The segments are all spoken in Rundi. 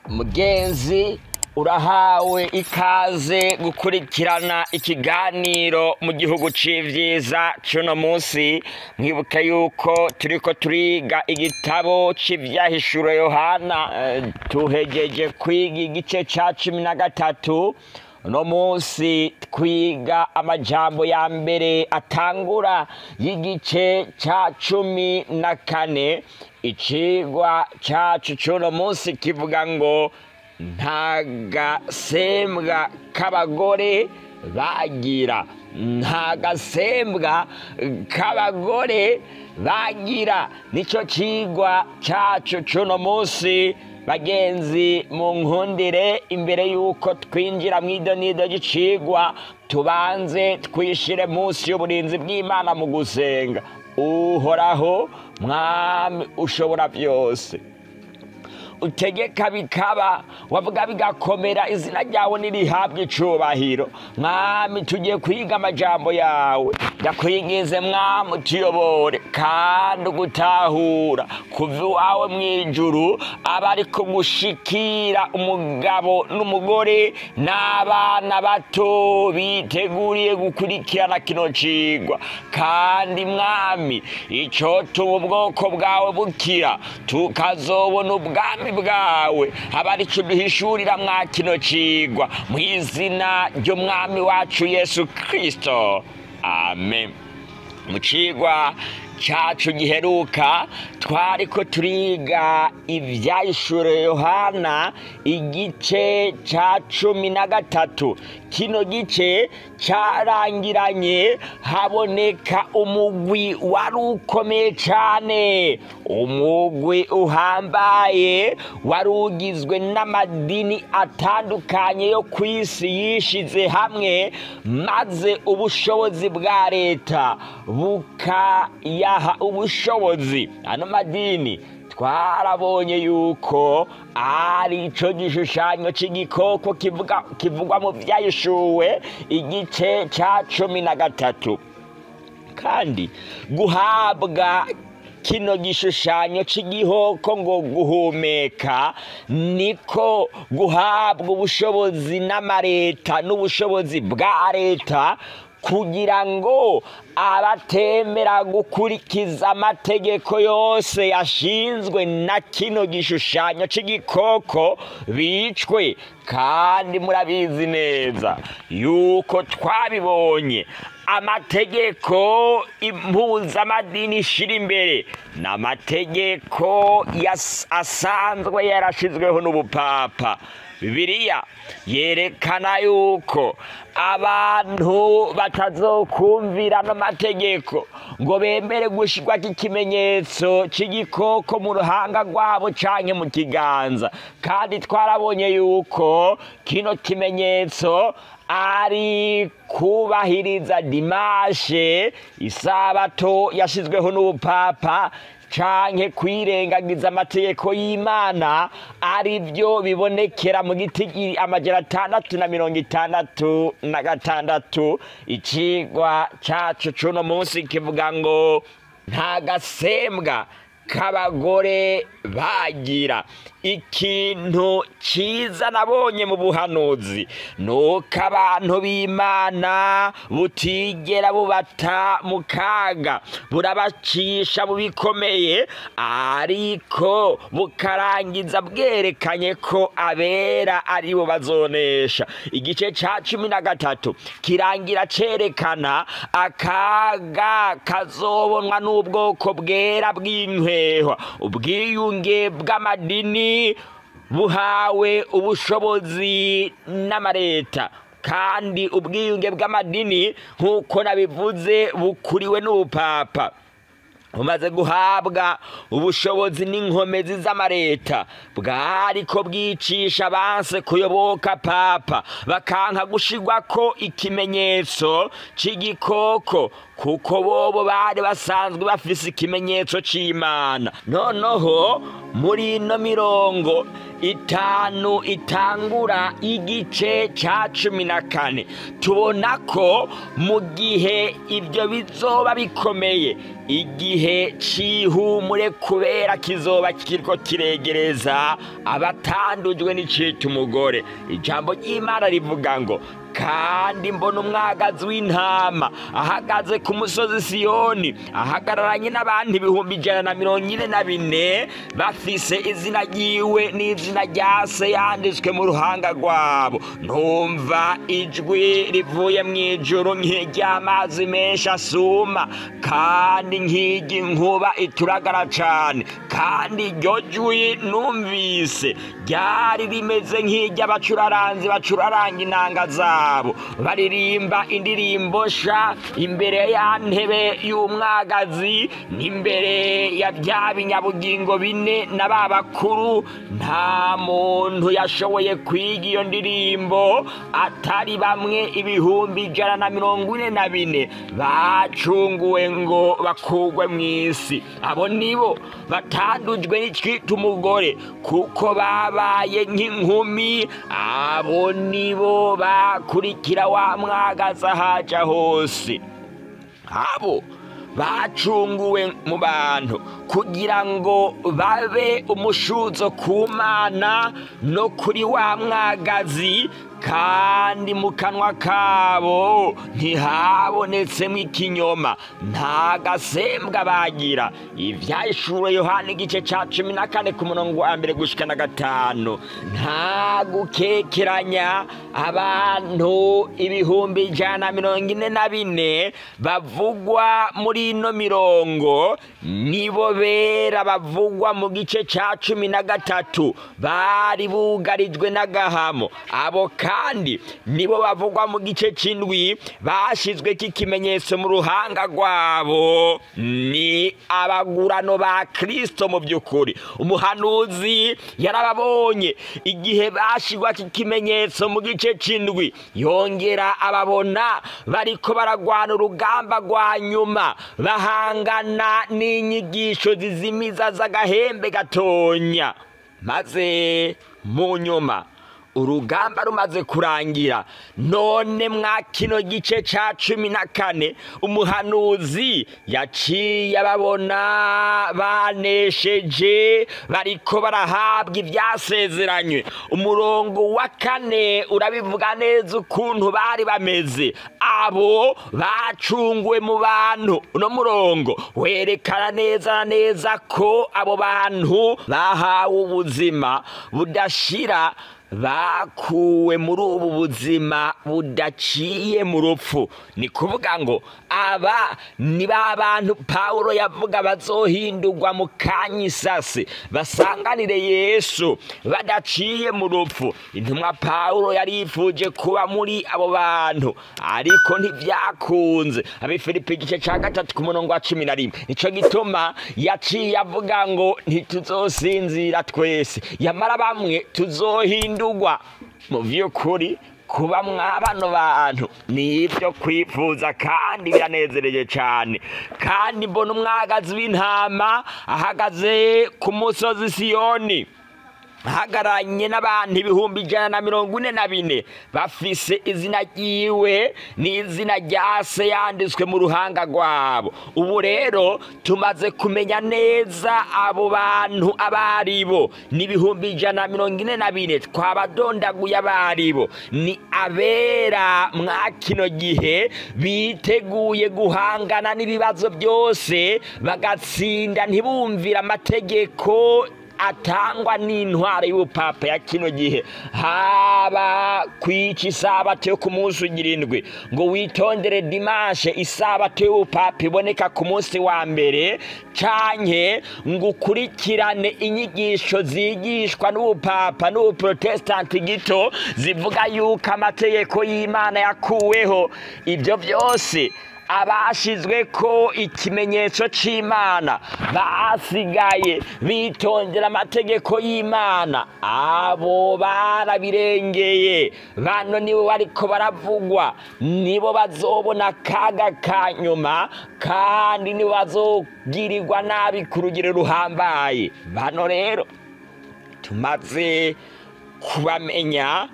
Mugenzi, urahawe ikaze gukurikirana ikiganiro mu gihugu c'ivyiza c'uno munsi. Mwibuke yuko turiko turiga igitabo c'Ivyahishuro Yohana. Tuhejeje kwiga igice ca 13. Uno munsi twiga amajambo ya mbere atangura y'igice ca 14. Icigwa cacu c'uno munsi kivuga ngo nta gasembwa k'abagore bagira. Nta gasembwa k'abagore bagira, nico cigwa cacu c'uno munsi. Bagenzi, mu nkundire, imbere yuko twinjira mw'idonido ry'icigwa, tubanze twishire munsi y'uburinzi bw'Imana mu gusenga. Uhoraho Mwami ushobora byose, utegeka bikaba, wavuga bigakomera, izina ryawe nirihabwa icubahiro. Mwami, tugiye kwiga amajambo yawe, ndakwinginze Mwami utuyobore kandi ugutahura kuva iwawe mw'ijuru, aba ariko gushikira umugabo n'umugore n'abana bato biteguriye gukurikirana kino cigwa. Kandi Mwami, icotuma ubwoko bwawe bukira, tukazobona ubwami bwawe, aba arico duhishurira mwa kino cigwa, mw'izina ry'Umwami wacu Yesu Kristo, amen. Mu cigwa cacu giheruka twariko turiga Ivyahishuro Yohana igice ca 13. Kino gice carangiranye haboneka umugwi wari ukomeye cane, umugwi uhambaye wari ugizwe n'amadini atandukanye yo kw'isi yishize hamwe, maze ubushobozi bwa leta bukayaha ubushobozi. Ano madini twarabonye yuko ari ico gishushanyo c'igikoko kivugwa mu Vyahishuwe igice ca 13. Kandi guhabwa kino gishushanyo c'igihoko ngo guhumeka, niko guhabwa ubushobozi n'amareta n'ubushobozi bwa leta, kugira ngo abatemera gukurikiza amategeko yose yashinzwe na kino gishushanyo c'igikoko bicwe. Kandi murabizi neza yuko twabibonye, amategeko impuzamadini ishira imbere n'amategeko asanzwe yarashizweho n'ubupapa. Bibiliya yerekana yuko abantu batazokumvira ano mategeko ngo bemere gushirwako ikimenyetso c'igikoko mu ruhanga rwabo canke mu kiganza. Kandi twarabonye yuko kino kimenyetso ari kubahiriza dimashe, isabato yashizweho n'ubupapa, canke kwirengagiza amategeko y'Imana, ari byo bibonekera mu giti 666. Icigwa cacu c'uno munsi kivuga ngo nta gasembwa k'abagore bagira. Ikintu ciza nabonye mu buhanuzi nuko abantu b'Imana butigera bubata mu kaga, burabacisha bubikomeye, ariko bukarangiza bwerekanye ko abera aribo bazonesha. Igice ca 13 kirangira cerekana akaga kazobonwa n'ubwoko bwera bw'inkehwa, ubwiyunge bw'amadini buhawe ubushobozi n'amareta. Kandi ubwiyunge bw'amadini nk'uko nabivuze bukuriwe n'ubupapa, bumaze guhabwa ubushobozi n'inkomezi z'amareta, bwariko bwicisha banse kuyoboka papa, bakanka gushirwako ikimenyetso c'igikoko, kuko bobo bari basanzwe bafise ikimenyetso c'Imana. Noneho muri ino mirongo itanu itangura igice cya 14, tubona ko mu gihe ibyo bizoba bikomeye, igihe c'ihumure kubera kizoba kiriko kiregereza abatandujwe n'icita umugore. Ijambo ry'Imana rivuga ngo: kandi mbona umwagazi w'intama ahagaze ku musozi Siyoni, ahagararanye n'abantu 144,000 bafise izina ryiwe n'izina rya se yanditswe mu ruhanga rwabo. Numva ijwi rivuye mu ijuru nk'iry'amazi menshi asuma, kandi nk'iry'inkuba ituragara cane. Kandi iryo jwi numvise ryari rimeze nk'iry'abacuraranzi bacuraranga inanga zabo, baririmba indirimbo sha imbere ya ntebe y'umwagazi n'imbere ya bya binyabugingo bine na ba bakuru. Nta muntu yashoboye kwiga iyo ndirimbo atari bamwe 144,000 bacunguwe ngo bakugwe mu isi. Abo nibo batandujwe n'icita umugore, kuko babaye nk'inkumi. Abo nibo bakurikira wa mwagazi ahaja hose. Abo bacunguwe mu bantu kugira ngo babe umushuzo ku Mana no kuri wa mwagazi, kandi mu kanwa kabo ntihabonetsemo ikinyoma, nta gasembwa bagira. Ivyahishuriwe Yohana igice ca 14 ku murongo wa 1 gushika na 5. Nta gukekeranya, abantu 144,000 bavugwa muri ino mirongo nibo bera bavugwa mu gice ca 13 bari bugarijwe n'agahamo. Abo kandi nibo bavugwa mu gice c'indwi bashizwe k'ikimenyetso mu ruhanga rwabo, ni abagurano ba Kristo. Mu by'ukuri umuhanuzi yarababonye igihe bashirwa k'ikimenyetso mu gice c'indwi, yongera ababona bariko baragwana urugamba rwa nyuma, bahangana n'inyigisho zizimiza z'agahembe gatonya. Maze mu nyuma urugamba rumaze kurangira, none mwa kino gice ca 14 umuhanuzi yaciye ababona banesheje, bariko barahabwa ivyasezeranywe. Umurongo wa 4 urabivuga neza ukuntu bari bameze, abo bacunguwe mu bantu. Uno murongo werekana neza neza ko abo bantu bahawe ubuzima budashira, bakuwe muri ubu buzima budaciye mu rupfu. Ni kuvuga ngo aba ni ba bantu Pawulo yavuga bazohindurwa mu kanyisase, basanganire Yesu badaciye mu rupfu. Intumwa Pawulo yarifuje kuba muri abo bantu, ariko ntivyakunze. Abifilipi igice ca 3 ku murongo wa 11. Nico gituma yaciye avuga ngo ntituzosinzira twese, yamara bamwe tuzohindurwa. Mu vy'ukuri kuba mwabano bantu nibyo kwifuza kandi biranezereje cyane. Kandi mbona umwagazi w'intama ahagaze ku musozi Siyoni, ahagararanye n'abantu 144,000 bafise izina ryiwe n'izina rya se yanditswe mu ruhanga rwabo. Ubu rero tumaze kumenya neza abo bantu abaribo, ni 144,000 twabadondaguye abaribo. Ni abera mwa kino gihe biteguye guhangana n'ibibazo byose, bagatsinda ntibumvira amategeko atangwa n'intwaro y'ubupapa ya kino gihe. Haba kwica isabato yo ku munsi ugira ngo witondere dimanche, isabato y'ubupapa iboneka ku munsi wa mbere, canke ngo ukurikirane inyigisho zigishwa n'ubupapa n'ubuprotestanti gito zivuga yuko amategeko y'Imana yakuweho. Ibyo byose abashizwe ko ikimenyetso c'Imana basigaye bitondera amategeko y'Imana, abo barabirengeye. Bano nibo bariko baravugwa, nibo bazobona akaga ka nyuma, kandi nibo bazogirirwa nabi ku rugero ruhambaye. Bano rero Tumaze kubamenya,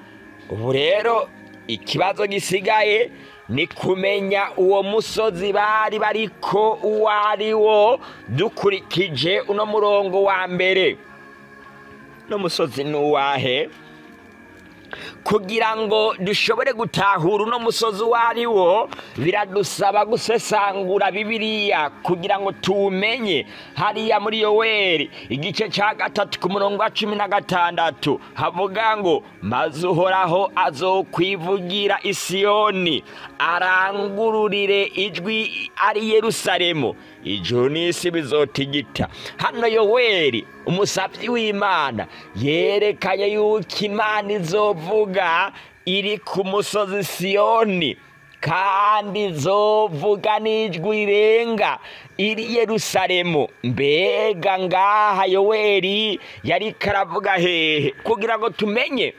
ubu rero ikibazo gisigaye ni kumenya uwo musozi bari bariko uwo ari wo, dukurikije uno murongo wa mbere. No musozi ni uwahe? Kugira ngo dushobore gutahura uno musozi uwo ari wo, biradusaba gusesangura Bibiliya kugira ngo tuwumenye. Hariya muri Yoweri igice cya 3 ku murongo wa 16 havuga ngo: maze Uhoraho azokwivugira i Siyoni, arangururire ijwi ari Yerusalemu, ijuru n'isi bizotigita. Hano Yoweri umusavyi w'Imana yerekanye yuko Imana izovuga iri ku musozi Siyoni, kandi izovuga n'ijwi rirenga iri Yerusalemu. Mbega ngaha Yoweri yariko aravuga hehe? Kugira ngo tumenye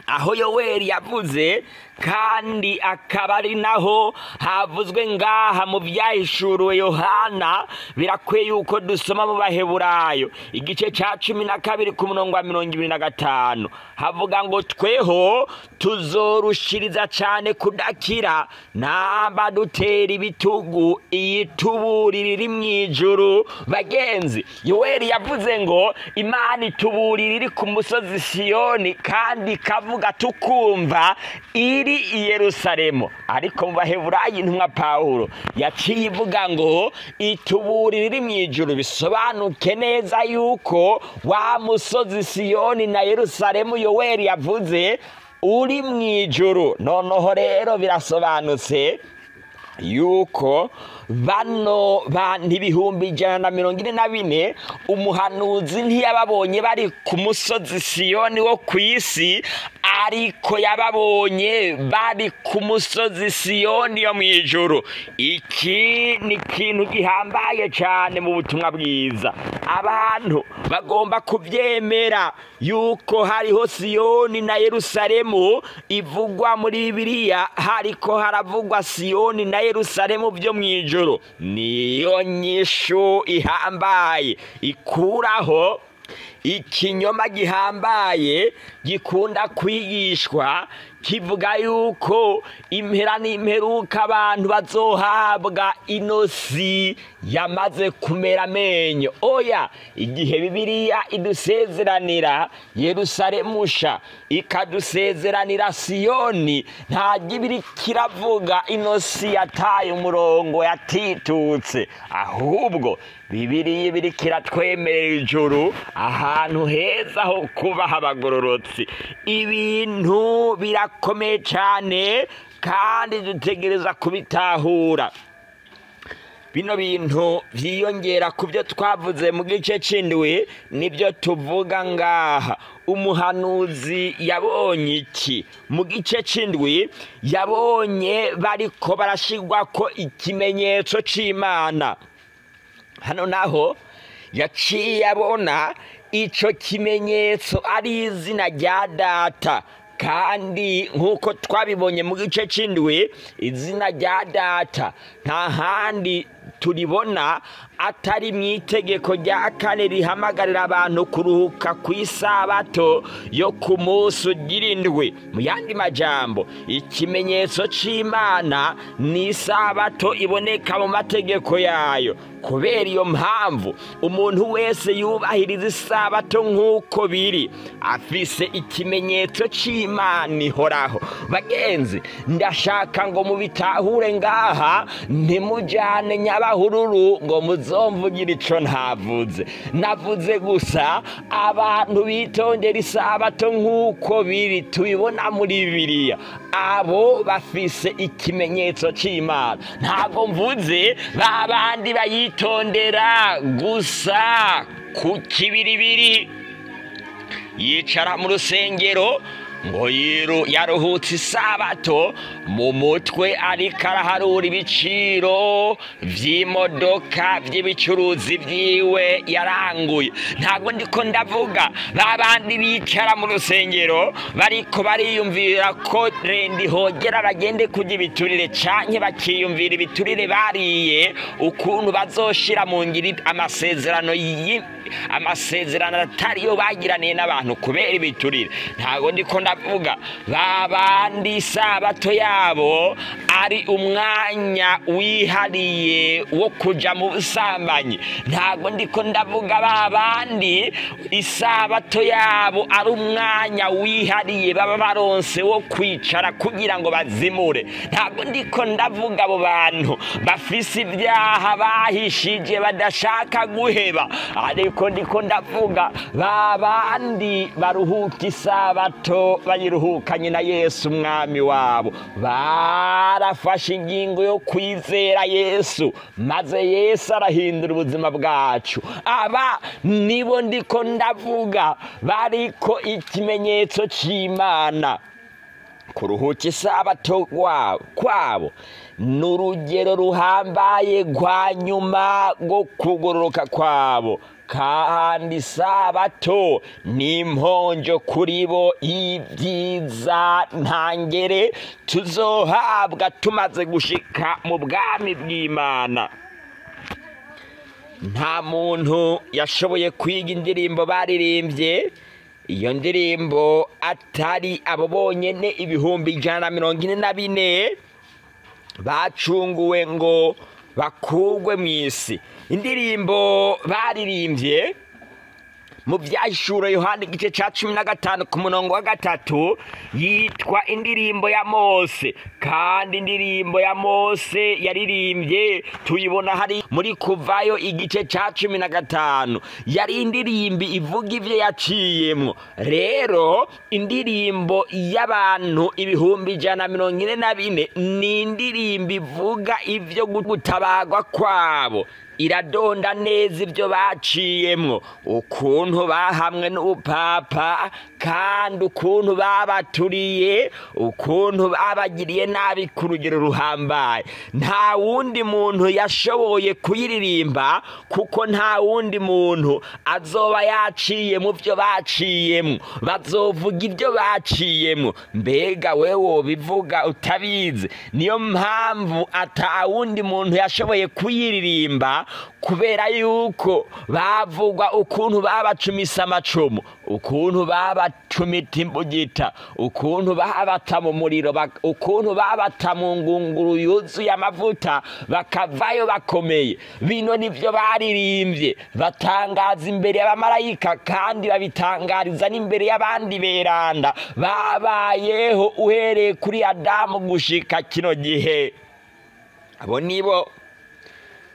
aho Yoweri yavuze, kandi akaba ari naho havuzwe ngaha mu byahishuruwe Yohana, birakwiye yuko dusoma mu Baheburayo igice ca 12 ku murongo wa 25, havuga ngo: tweho tuzorushiriza cane kudakira, namba dutera ibitugu iyituburira iri mw'ijuru. Bagenzi, Yoweri yavuze ngo Imana ituburira iri ku musozi Siyoni, kandi ikavuga tukumva iri i Yerusalemu. Ariko mu Baheburayo intumwa Pawulo yaciye ivuga ngo ituburira iri mw'ijuru, bisobanuke neza yuko wa musozi Siyoni na Yerusalemu Yoweri yavuze uri mw'ijuru. Noneho rero birasobanutse yuko bano bantu 144,000 umuhanuzi ntiyababonye bari ku musozi Siyoni wo kw'isi, ariko yababonye bari ku musozi Siyoni yo mw'ijuru. Iki ni ikintu gihambaye cyane mu butumwa bwiza. Abantu bagomba kubyemera yuko hariho Siyoni na Yerusalemu ivugwa muri Bibiliya, hariko haravugwa Siyoni na Yerusalemu byo mw'ijuru. Niyo nyishu ihambaye ikuraho ikinyoma gihambaye gikunda kwigishwa kivuga yuko impera n'imperuka abantu bazohabwa inosi yamaze kumera amenyo. Oya, igihe Bibiliya idusezeranira Yerusalemu sha, ikadusezeranira Siyoni, nta gibiri kiravuga inosi yataye umurongo yatitutse, ahubwo Bibiliya ibiri kiratwemerera ijuru, ahantu heza ho kuba abagororotsi. Ibintu birakomeye cyane kandi dutegereza kubitahura. Bino bintu vyiyongera ku byo twavuze mu gice c'indwi, nibyo tuvuga ngaha. Umuhanuzi yabonye iki mu gice c'indwi? Yabonye bariko barashigwa ko ikimenyetso c'Imana. Hano naho yaciye abona ico kimenyetso ari izina rya Data, kandi nk'uko twabibonye mu gice c'indwi, izina rya Data nta handi turibona atari mu itegeko rya kane rihamagarira abantu kuruhuka ku isabato yo ku munsi ugira indwi. Mu yandi majambo, ikimenyetso c'Imana ni isabato iboneka mu mategeko yayo. Kubera iyo mpamvu, umuntu wese yubahiriza isabato nk'uko biri afise ikimenyetso c'Imana ihoraho. Bagenzi, ndashaka ngo mubitahure ngaha, ntimujane nyabahururu ngo muzomvugira ico ntavuze. Navuze gusa abantu bitondera isabato nk'uko biri tubibona muri Bibiliya, abo bafise ikimenyetso c'Imana. Ntabwo mvuze babandi bayitondera gusa ku kibiribiri, yicara mu rusengero Ngo yaruhutse isabato mu mutwe, ariko araharura ibiciro vy'imodoka vy'ibicuruzi vyiwe yaranguye. Ntabwo ndiko ndavuga babandi bicara mu rusengero bariko bariyumvira ko rendi hogera bagende kurya ibiturire, canke bakiyumvira ibiturire bariye ukuntu bazoshira mu ngiri amasezerano atariyo bagiraniye n'abantu kubera ibiturire. Ntabwo ndiko ndavuga babandi isabato yabo ari umwanya wihariye wo kuja mu busambanyi. Ntabwo ndiko ndavuga babandi isabato yabo ari umwanya wihariye baba baronse wo kwicara kugira ngo bazimure. Ntabwo ndiko ndavuga abo bantu bafise ibyaha bahishije badashaka guheba, ariko ndiko ndavuga babandi baruhuka isabato bayiruhukanye na Yesu umwami wabo. Barafashe ingingo yo kwizera Yesu, maze Yesu arahindura ubuzima bwacu. Aba nibo ndiko ndavuga bariko ikimenyetso c'Imana. Kuruhuka isabato kwabo n'urugero ruhambaye rwa nyuma rwo kugororoka kwabo, kandi isabato ni imponjo kuri bo y'ibyiza ntangere tuzohabwa tumaze gushika mu bwami bw'Imana. Nta muntu yashoboye kwiga indirimbo baririmbye, iyo ndirimbo atari abo bonyene 144,000 bacunguwe ngo bakugwe mw'isi. Indirimbo baririmbye mu Vyahishuro Yohana igice ca 15 ku murongo wa 3 yitwa indirimbo ya Mose, kandi indirimbo ya Mose yaririmbye tuyibona hari muri Kuvayo igice ca 15. Yari indirimbo ivuga ivyo yaciyemwo. Rero indirimbo y'abantu 144,000 ni indirimbo ivuga ivyo gutabagwa kwabo, iradonda neza ibyo baciyemwo, ukuntu bahamwe n'upapa, kandi ukuntu babaturiye, ukuntu babagiriye nabi ku rugero ruhambaye. Nta wundi muntu yashoboye kuyiririmba, kuko nta wundi muntu azoba yaciye mu byo baciyemwo. Bazovuga ibyo baciyemwo. Mbega wewe wobivuga utabizi? Niyo mpamvu ata wundi muntu yashoboye kuyiririmba, kubera yuko bavugwa ukuntu babacumise amacumu, ukuntu babacumita imbugita, ukuntu babata mu muriro, ukuntu babata mu ngunguru yuzuye amavuta bakavayo bakomeye. Bino nivyo baririmbye, batangaza imbere y'abamarayika, kandi babitangariza n'imbere y'abandi beranda babayeho uhereye kuri Adamu gushika kino gihe. Abo nibo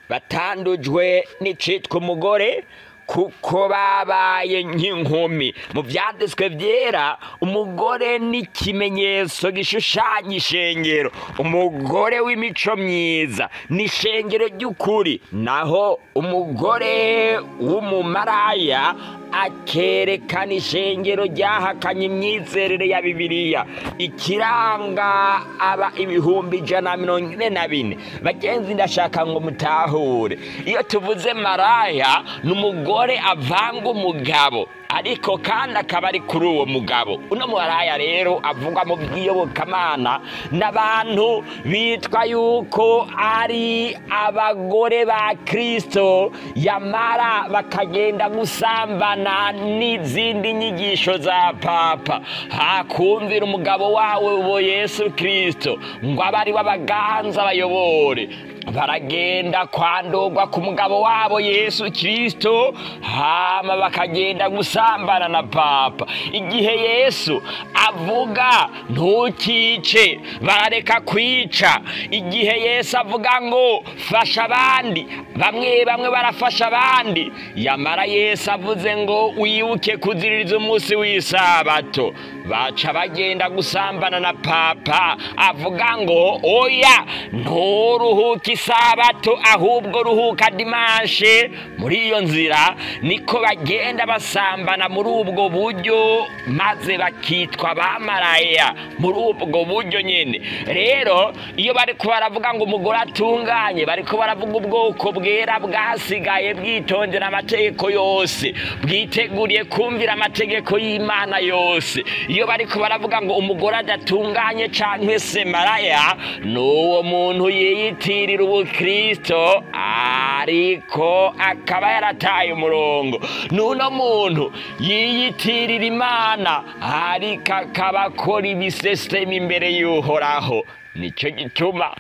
batandujwe n'icitwa umugore, kuko babaye nk'inkumi. Mu vyanditswe vyera, umugore ni ikimenyetso gishushanya ishengero. Umugore w'imico myiza ni ishengero ry'ukuri, naho umugore w'umumaraya akerekana ishengero ryahakanye imyizerere ya Bibiliya. Ikiranga aba 144,000. Bagenzi, ndashaka ngo mutahure, iyo tuvuze maraya ni umugore avanga umugabo, ariko kandi akaba ari kuri uwo mugabo. Uno maraya rero avugwa mu by'iyobokamana n'abantu bitwa yuko ari abagore ba Kristo, yamara bakagenda gusambana n'izindi nyigisho za Papa. Hakumvira umugabo wawe uwo Yesu Kristo ngo abe ari w'abaganza bayobore, baragenda kwandurwa ku mugabo wabo Yesu Kristo, hama bakagenda gusambana na Papa. Igihe Yesu avuga ntukice, barareka kwica. Igihe Yesu avuga ngo fasha abandi, bamwe bamwe barafasha abandi. Yamara Yesu avuze ngo wibuke kuziririza umunsi w'isabato, Baca bagenda gusambana na papa avuga ngo oya, nturuhuke isabato, ahubwo ruhuka dimanche. Muri iyo nzira niko bagenda basambana muri ubwo buryo, maze bakitwa bamaraya muri ubwo buryo nyene. Rero iyo bariko baravuga ngo umugore atunganye, bariko baravuga ubwoko bwera bwasigaye bwitondera amategeko yose, bwiteguriye kumvira amategeko y'Imana yose. Iyo bariko baravuga ngo umugore adatunganye canke se maraya, n'uwo muntu yiyitirira ubukristo ariko akaba yarataye umurongo. N'uno muntu yiyitirira Imana ariko akaba akora ibisesemi imbere y'Uhoraho. Nico gituma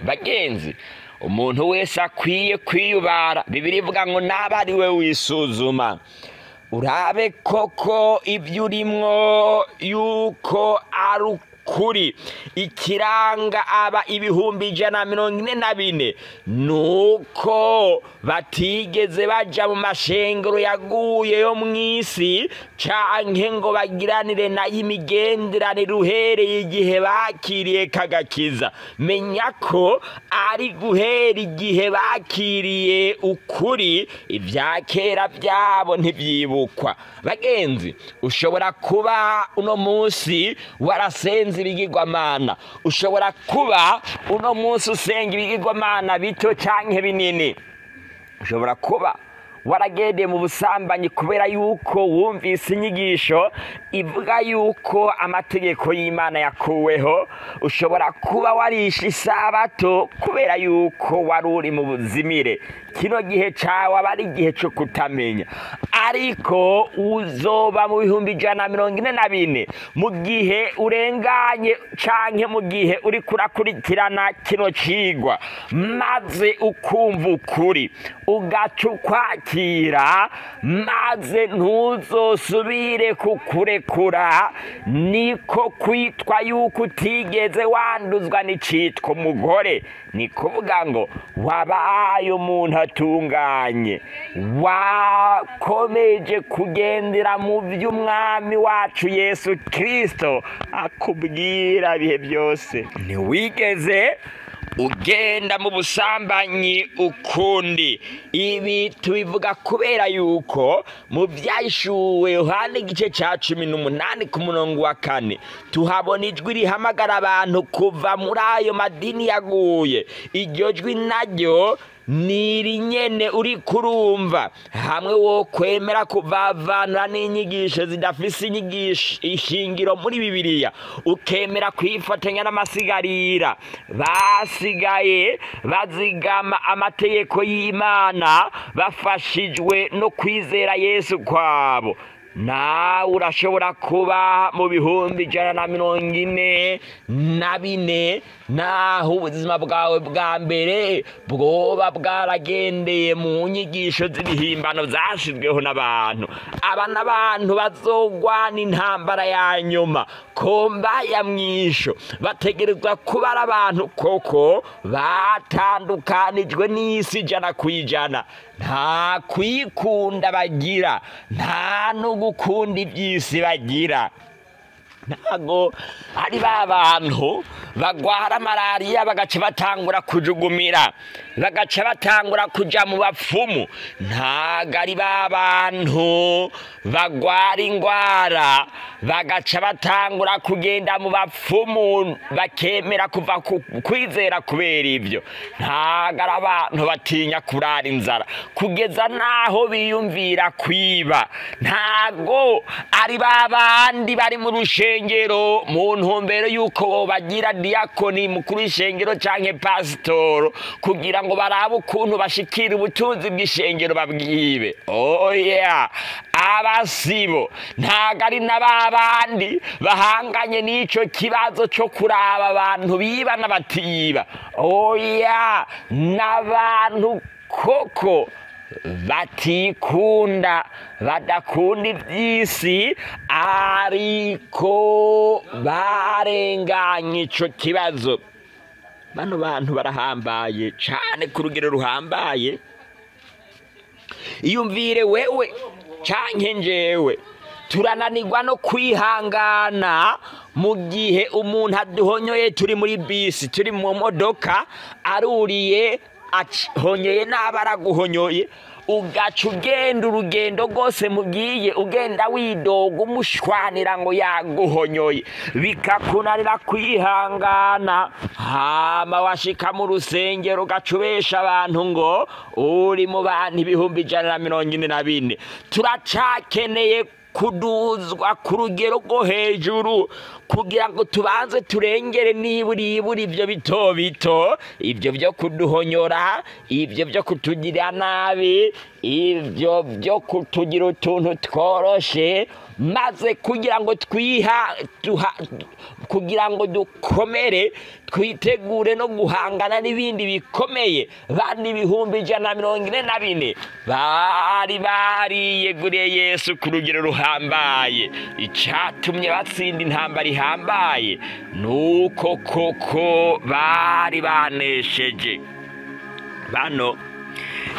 bagenzi, umuntu wese akwiye kwiyubara. Bibiliya ivuga ngo naba ari we wisuzuma, urabe koko ibyo urimwo yuko ari ukuri. Ikiranga aba 144,000 nuko batigeze baja mu mashengero yaguye yo mw'isi, canke ngo bagiranire nayo imigenderanire uhereye igihe bakiriye kagakiza. Menya ko ari guhera igihe bakiriye ukuri, ibya kera byabo ntibyibukwa. Bagenzi, ushobora kuba uno munsi warasenze ibigirwamana, ushobora kuba uno munsi usenga ibigirwamana bito canke binini, ushobora kuba waragendeye mu busambanyi kubera yuko wumvise inyigisho ivuga yuko amategeko y'Imana yakuweho. Ushobora kuba warishe isabato kubera yuko wari uri mu buzimire. Kino gihe cawe aba ari igihe co kutamenya, ariko uzoba mu 144,000 mu gihe urenganye canke mu gihe uriko urakurikirana kino cigwa, maze ukumva ukuri ugaca ukwakira, maze ntuzosubire kukurekura. Niko kwitwa yuko utigeze wanduzwa n'icitwa umugore. Ni kuvuga ngo wabaye umuntu atunganye, wakomeje kugendera mu by'umwami wacu Yesu Kristo akubwira bihe byose. Ntiwigeze ugenda mu busambanyi ukundi. Ibi tubivuga kubera yuko mu Vyahishuwe Yohana igice ca 18 ku murongo wa 4 tuhabona ijwi rihamagara abantu kuva muri ayo madini yaguye. Iryo jwi naryo niri nyene uri kurumva, hamwe wo kwemera kuvavanura n'inyigisho zidafise inyigisho ishingiro muri Bibiliya, ukemera kwifatanya n'amasigarira basigaye bazigama amategeko y'Imana bafashijwe no kwizera Yesu kwabo. Nawe urashobora kuba mu 144,000 naho ubuzima bwawe bwa mbere bwoba bwaragendeye mu nyigisho z'ibihimbano zashizweho n'abantu. Aba n'abantu bazogwana intambara ya nyuma, komba ya mwisho. Bategerezwa kuba ari abantu koko batandukanijwe n'isi 100%. Nta kwikunda bagira, nta no gukunda iby'isi bagira. Ntago ari ba bantu bagwara malariya bagaca batangura kujugumira, bagaca batangura kuja mu bapfumu. Ntago ari ba bantu bagwara ingwara bagaca batangura kugenda mu bapfumu, bakemera kuva kwizera kubera ibyo. Ntago ari abantu batinya kurara inzara kugeza naho biyumvira kwiba. Ntago ari ba bandi bari mu rushengero mu ntumbero yuko bagira diakoni mukuru w'ishengero canke pasitoro kugira ngo barabe ukuntu bashikira ubutunzi bw'ishengero babwibe. Oya, abasibo ntago ari na babandi bahanganye n'ico kibazo co kuraba abantu biba n'abatiba. Oya, n'abantu koko batikunda, badakunda iby'isi, ariko barenganye ico kibazo. Bano bantu barahambaye cane ku rugero ruhambaye. Iyumvire wewe canke njewe Turananirwa no kwihangana mu gihe umuntu aduhonyoye turi muri bisi, turi mu modoka, aruriye ahonyoye nabi araguhonyoye, ugaca ugenda urugendo rwose mugiye ugenda widoga umushwanira ngo yaguhonyoye, bikakunanira kwihangana. Hama washika mu rusengero ugaca ubesha abantu ngo uri mu bantu 144,000. Turacakeneye kuduzwa ku rugero rwo hejuru kugira ngo tubanze turengere niburiburi ibyo bito bito, ibyo byo kuduhonyora, ibyo byo kutugira nabi, ibyo byo kutugira utuntu tworoshe, maze kugira ngo kugira ngo dukomere, twitegure no guhangana n'ibindi bikomeye. Bandi 144,000 bari bariyeguriye Yesu ku rugero ruhambaye. Icatumye batsinda intambara ihambaye nuko koko bari banesheje. Bano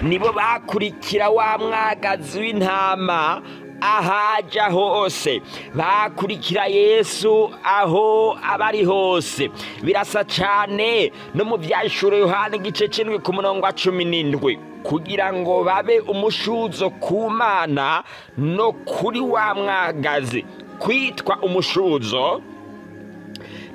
nibo bakurikira wa mwagazi w'intama ahaja hose, bakurikira Yesu aho abari hose. Birasa cane no mu Vyahishuro Yohana igice c'indwi ku murongo wa 17, kugira ngo babe umushuzo ku Mana no kuri wa mwagazi. Kwitwa umushuzo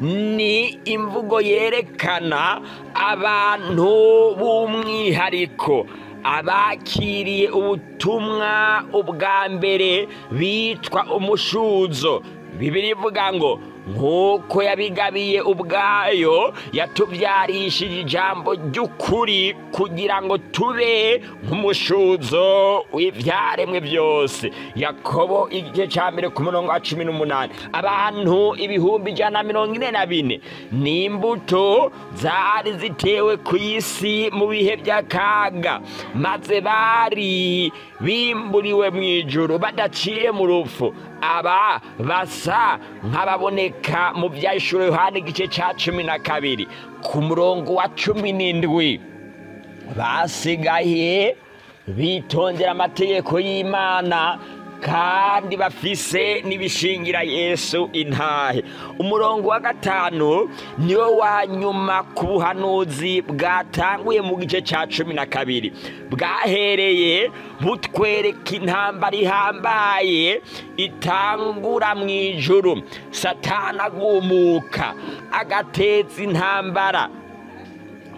ni imvugo yerekana abantu b'umwihariko, abakiriye ubutumwa ubwa mbere bitwa umushuzo. Bibiliya ivuga ngo nk'uko yabigabiye ubwayo yatubyarishije ijambo ry'ukuri kugira ngo tube nk'umushuzo w'ibyaremwe byose. Yakobo igice cya mbere ku murongo wa 18. Abantu 144,000 ni imbuto zari zitewe ku isi mu bihe by'akaga, maze bari bimburiwe mu ijuru badaciye mu rupfu. Aba basa nk'ababoneka mu Vyahishuro Yohana igice ca 12 ku murongo wa 17. Basigaye bitondera amategeko y'Imana kandi bafise n'ibishingira Yesu intahe. Umurongo wa 5 niwo wa nyuma ku buhanuzi bwatanguye mu gice ca 12, bwahereye butwereka intambara ihambaye itangura mu ijuru. Satani agumuka agateza intambara.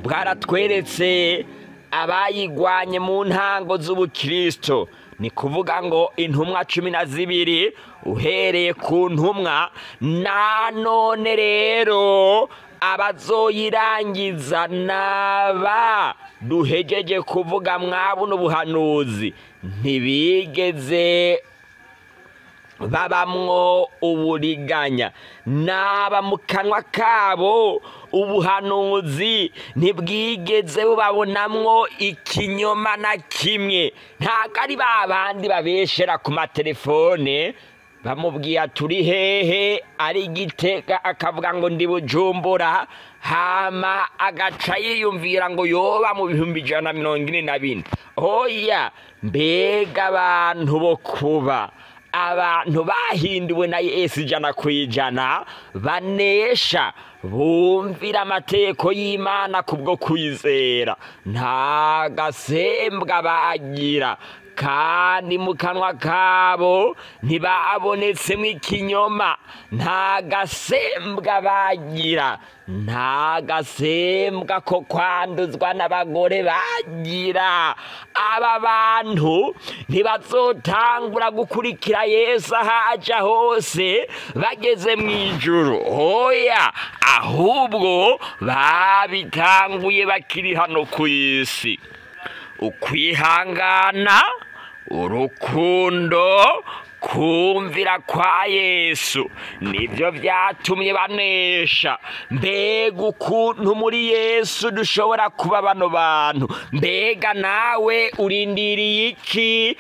Bwaratweretse abayigwanye mu ntango z'ubukristo, ni kuvuga ngo intumwa 12 uhereye ku ntumwa na none rero abazoyirangiza naba duhejeje kuvuga mwabuno buhanuzi ntibigeze babamwo uburiganya, naba mu kanwa kabo ubuhanuzi ntibwigeze bubabonamwo ikinyoma na kimwe. Ntabwo ari babandi babeshera ku matelefone bamubwiye turi hehe ari Gitega akavuga ngo ndi Bujumbura, hama agaca yiyumvira ngo yoba mu 144,000. Oya, mbega abantu bo kuba abantu bahinduwe na Yesu 100% banesha, bumvira amategeko y'Imana kubwo kwizera, nta gasembwa bagira, kandi mu kanwa kabo ntibabonetsemwo ikinyoma. Nta gasembwa bagira, nta gasembwa ko kwanduzwa n'abagore bagira. Aba bantu ntibazotangura gukurikira Yesu ahaja hose bageze mu ijuru, oya, ahubwo babitanguye bakiri hano ku isi. Ukwihangana, urukundo, kumvira kwa Yesu nivyo vyatumye banesha. Mbega ukuntu muri Yesu dushobora kuba bano bantu! Mbega nawe urindiriye iki?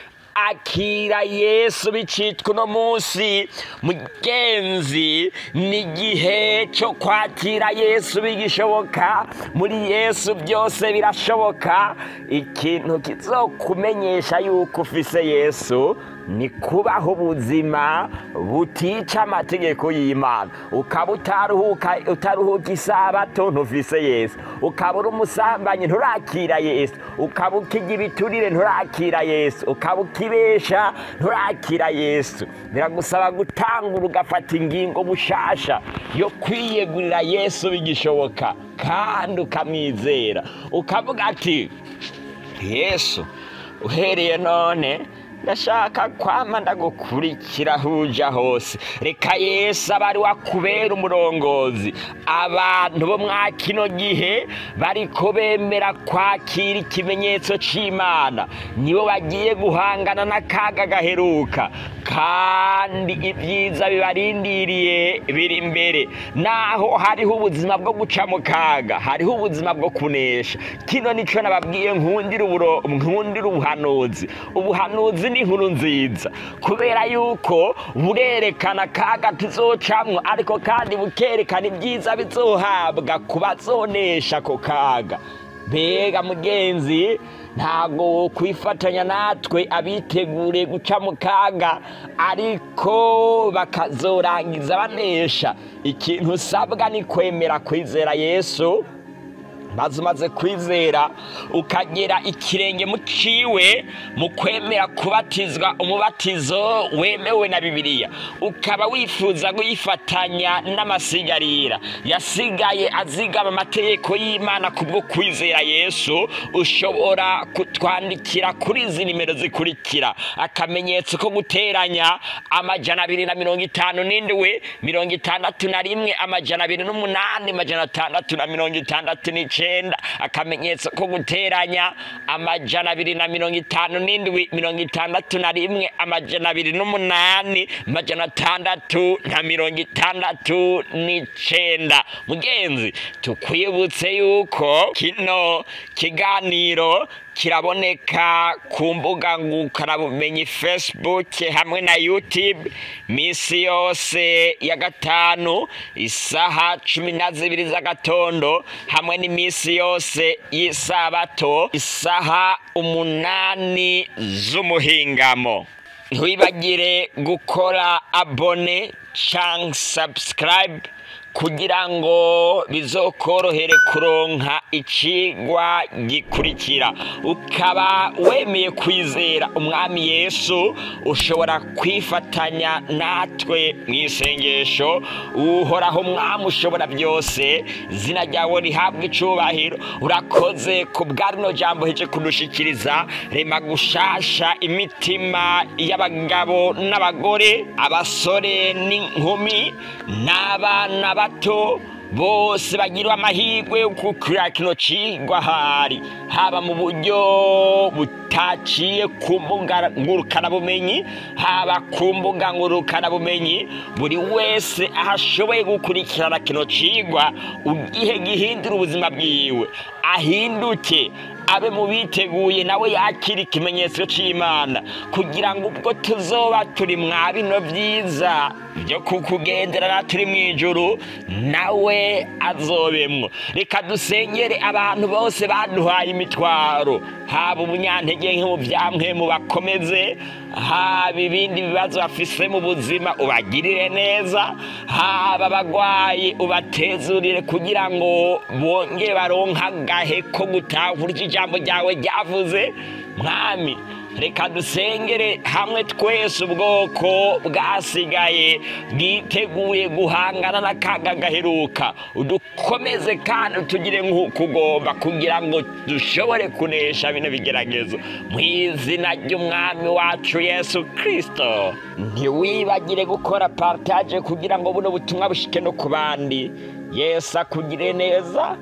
Akira Yesu bicitwa uno munsi. Mugenzi, ni igihe cyo kwakira Yesu bigishoboka. Muri Yesu byose birashoboka. Ikintu kizokumenyesha yuko ufise Yesu Ni kubaho ubuzima butica amategeko y'Imana. Ukaba utaruhuka isabato, ntufise Yesu. Ukaba uri umusambanyi, nturakira Yesu. Ukaba ukirya ibiturire, nturakira Yesu. Ukaba ukibesha, nturakira Yesu. Biragusaba gutangura ugafata ingingo bushasha yo kwiyegurira Yesu bigishoboka, kandi ukamwizera, ukavuga ati: "Yesu, uhereye none ndashaka kwama ndagukurikira aho uja hose." Reka Yesu aba ari wakubera umurongozi. Abantu bo mwa kino gihe bariko bemera kwakira ikimenyetso c'Imana nibo bagiye guhangana n'akaga gaheruka, kandi ibyiza bibarindiriye biri imbere. Naho hariho ubuzima bwo guca mu kaga, hariho ubuzima bwo kunesha. Kino nico nababwiye, nkundira ubuhanuzi. Ubuhanuzi ni inkuru nziza kubera yuko burerekana akaga tuzocamwo, ariko kandi bukerekana ibyiza bizohabwa ku bazonesha ako kaga. Mbega mugenzi, ntabwo kwifatanya natwe abiteguriye guca mu kaga ariko bakazorangiza banesha? Ikintu usabwa ni kwemera kwizera Yesu, maze umaze kwizera ukagera ikirenge mu ciwe mu kwemera kubatizwa umubatizo wemewe na Bibiliya, ukaba wifuza kuyifatanya n'amasigarira yasigaye azigama amategeko y'Imana kubwo kwizera Yesu. Ushobora kutwandikira kuri izi nimero zikurikira: akamenyetso ko guteranya, 257 61 208 669, akamenyetso ko guteranya, 257 61 208 669. Mugenzi, tukwibutse yuko kino kiganiro kiraboneka ku mbuga ngurukanabumenyi, Facebook hamwe na YouTube, misi yose ya gatanu isaha 12 z'agatondo, hamwe n'imisi yose y'isabato isaha 8 z'umuhingamo. Ntiwibagire gukora abonner canke subscribe kugira ngo bizokorohere kuronka icigwa gikurikira. Ukaba wemeye kwizera Umwami Yesu, ushobora kwifatanya natwe mu isengesho. Uhoraho Mwami ushobora byose, zina ryawe rihabwa icubahiro. Urakoze ku bwa rino jambo heje kudushikiriza. Rema gushasha imitima y'abagabo n'abagore, abasore n'inkumi n'abana bato bose bagirwa amahirwe yo gukurikira kino cigwa, hari haba mu buryo butaciye ku mbuga ngurukanabumenyi, haba ku mbuga ngurukanabumenyi. Buri wese aho ashoboye gukurikirana kino cigwa, ugihe gihindura ubuzima bwiwe, ahinduke abe mu biteguye nawe yakira ikimenyetso c'Imana, kugira ngo ubwo tuzoba turi mwa bino vyiza byo kukugenderana turi mw'ijuru, nawe azobemwo. Reka dusengere abantu bose baduhaye imitwaro, haba ubunyantege nke mu vyamwe mubakomeze, haba ibindi bibazo bafise mu buzima ubagirire neza, haba abagwayi ubatezurire kugira ngo bongere baronke agahe ko gutahura icyo ijambo ryawe ryavuze. Mwami, reka dusengere hamwe twese ubwoko bwasigaye bwiteguye guhangana n'akaga gaheruka. Udukomeze kandi utugire nk'uko ugomba kugira ngo dushobore kunesha bino bigeragezo, mu izina ry'Umwami wacu Yesu Kristo. Ntiwibagire gukora partage kugira ngo buno butumwa bushike no ku bandi. Yesu akugire neza,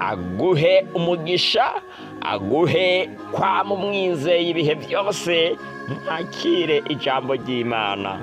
aguhe umugisha, aguhe kwama umwizeye ibihe byose. Mwakire ijambo ry'Imana.